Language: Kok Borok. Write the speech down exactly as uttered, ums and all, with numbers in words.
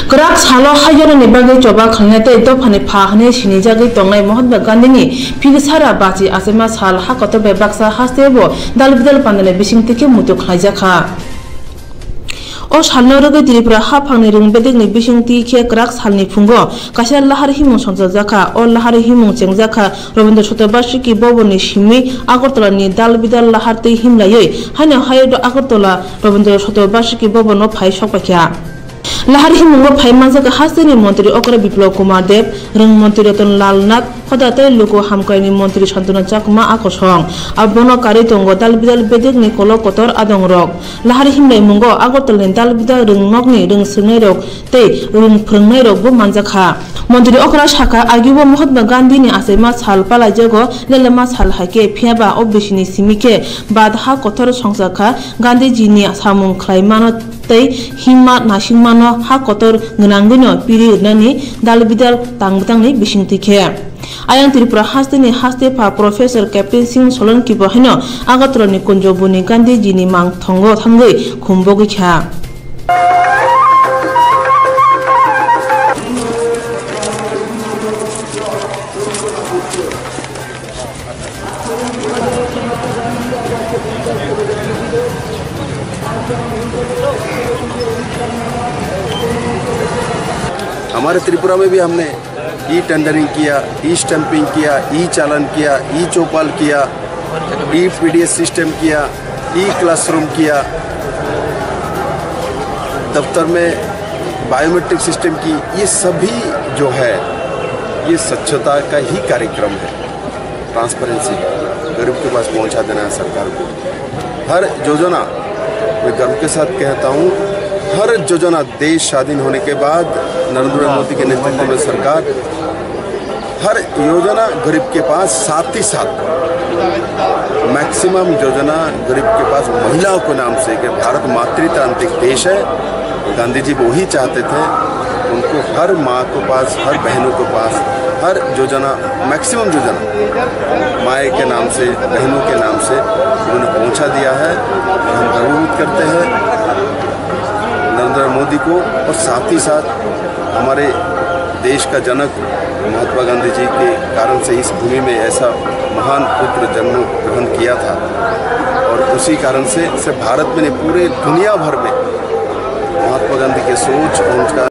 Kwrak salo haiyarani bagwi choba khlainai tei dophani pha hwnwi sinijagwi tongnai Mahatma Gandhini phir sara bachi achaima sal ha kotor bai baksa hasteo dalbidal pandani bisingtwi khe muitu khlaijakha. O salno rwgwi Tripura haphangni rwng bedekni bisingtwi khe kwrak salni phungo kaisa lahar himung songchajakha. O lahar himung chengjakha Rabindra Shatobarshiki Bhavanni simi Agartalani dalbidal lahar twi himlaiwi haino hai Agartala Rabindra Shatobarshiki Bhavanno phai sokpaikha. Lahar himungo phai manjakha hasteni montri okra Biplab Kumar Deb, rwng montri Ratan Lal Nath, hoda tei luku hamkraini montri Santana Chakma a kosong. Abono karwi tongo dalbidal bedekni kolok kotor adongrok. Lahar himlaimungo Agartalani dalbidal rwng nokni rwng swrwngnairok tei rwng phwrwngnairokbo manjakha. Montri okra sakha, agibo Mahatma Gandhini achaima sal palaijago, lelema sal hai khe, phiyaba o bisini simi khe bad ha kotor songchakha, Gandhijini samung khlaimano tei himma naisingmano ha kotor gwnangwino piri rwnani dalbidal tangbwtangni bisingtwi khe. Ayang Tripura hasteni haste pha Professor Captain Singh Solanki bo haino Agartalani Kunjaboni Gandhijini mangthongo thangwi khumbogwi kha. हमारे त्रिपुरा में भी हमने e tendering किया, ई स्टैंपिंग किया, ई चालान किया, ई चौपाल किया, ई PDS system किया, ई क्लासरूम किया, दफ्तर में बायोमेट्रिक सिस्टम की, ये सभी जो है, ये स्वच्छता का ही कार्यक्रम है। ट्रांसपेरेंसी गरीब के पास पहुंचा देना है सरकार को। हर योजना, मैं गर्व के साथ कहता हूँ, हर योजना देश स्वाधीन होने के बाद नरेंद्र मोदी के नेतृत्व में सरकार हर योजना गरीब के पास, साथ ही साथ मैक्सिमम योजना गरीब के पास महिलाओं के नाम से, कि भारत मातृतांत्रिक देश है, गांधी जी वही चाहते थे, उनको हर माँ के पास, हर बहनों के पास, हर योजना, मैक्सिमम योजना माए के नाम से, बहनों के नाम से उन्होंने पहुंचा दिया है। हम गर्वबोध करते हैं नरेंद्र मोदी को और साथ ही साथ हमारे देश का जनक महात्मा गांधी जी के कारण से इस भूमि में ऐसा महान पुत्र जन्म ग्रहण किया था और उसी कारण से सिर्फ भारत में नहीं, पूरे दुनिया भर में महात्मा गांधी के सोच और उनका